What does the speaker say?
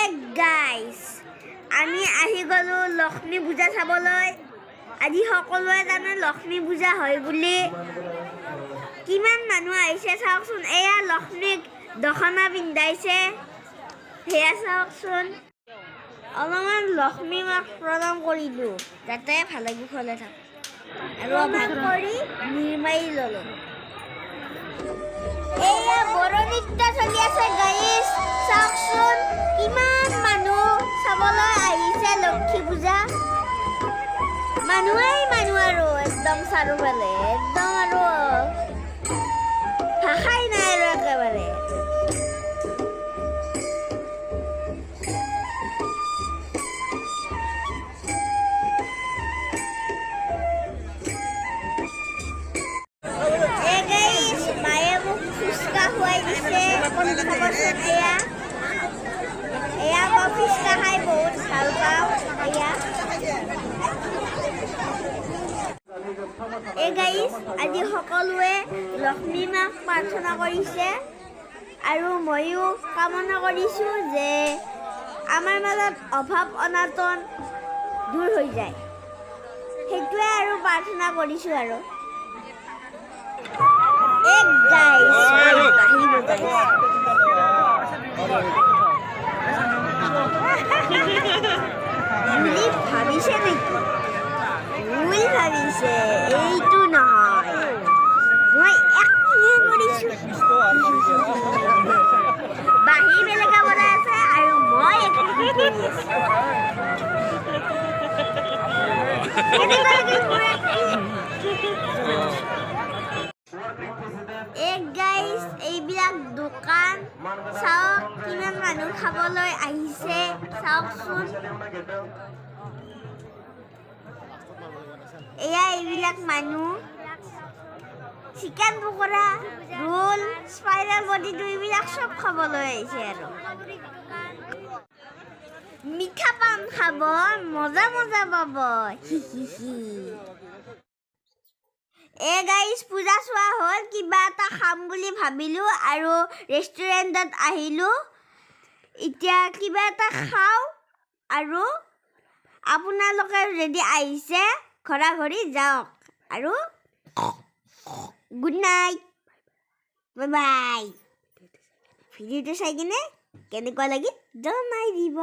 এক গাইছ, আমি আহি গ'লো লক্ষ্মী পূজা চাবলৈ। আজি সকলোৱে জানে লক্ষ্মী পূজা হয় বুলি। কিমান মানুহ আহিছে চাওকচোন। এয়া লক্ষ্মীক দখনা পিন্ধাইছে, সেয়া চাওকচোন। অলপমান লক্ষ্মী মাক প্ৰণাম কৰিলোঁ যাতে ভালে কুশলে থাকে, আৰু অভাৱ কৰি নিৰ্মাই ল'লোঁ। এয়া বড়ো নৃত্য চলি আছে গাইছ, চাওকচোন কিমান মানুহ চাবলৈ আহিছে লক্ষী পূজা। মানুহেই মানুহ আৰু একদম চাৰিওফালে একদম আৰু ভাষাই নাই আৰু একেবাৰে। এ গাইছ, মায়ে মোক ফুচকা খুৱাই দিছে, চাবচোন। এয়া এয়া মই ফুচকা খাই বহুত ভাল পাওঁ। এয়া এই গাইছ, আজি সকলোৱে লক্ষ্মী মাক প্ৰাৰ্থনা কৰিছে আৰু ময়ো কামনা কৰিছোঁ যে আমাৰ মাজত অভাৱ অনাটন দূৰ হৈ যায়, সেইটোৱে আৰু প্ৰাৰ্থনা কৰিছোঁ। আৰু এক গাইছ, বাঁহী বজাইছে বুলি ভাবিছে নেকি? ভুল ভাবিছে, এইটো নহয়, মই এক্টিংহে কৰিছোঁ। বাঁহী বেলেগে বজাই আছে আৰু মই এক্টিং কৰি আছোঁ। কেনেকুৱা লাগিল মোৰ acting? এক গাইছ, এইবিলাক দোকান চাওক, কিমান মানুহ খাবলৈ আহিছে চাওকচোন। এয়া এইবিলাক মানুহ চিকেন পকৰা, ৰোল, স্পাইৰেল বডিটো এইবিলাক চব খাবলৈ আহিছে আৰু মিঠা পান খাব, মজা মজা পাব। হি হি হি। এ গাইছ, পূজা চোৱা হ'ল, কিবা এটা খাম বুলি ভাবিলোঁ আৰু ৰেষ্টুৰেণ্টত আহিলোঁ। এতিয়া কিবা এটা খাওঁ আৰু আপোনালোকে যদি আহিছে ঘৰা ঘৰি যাওক আৰু গুড নাইট, বাই বাই। ভিডিঅ'টো চাই কিনে কেনেকুৱা লাগিল জনাই দিব।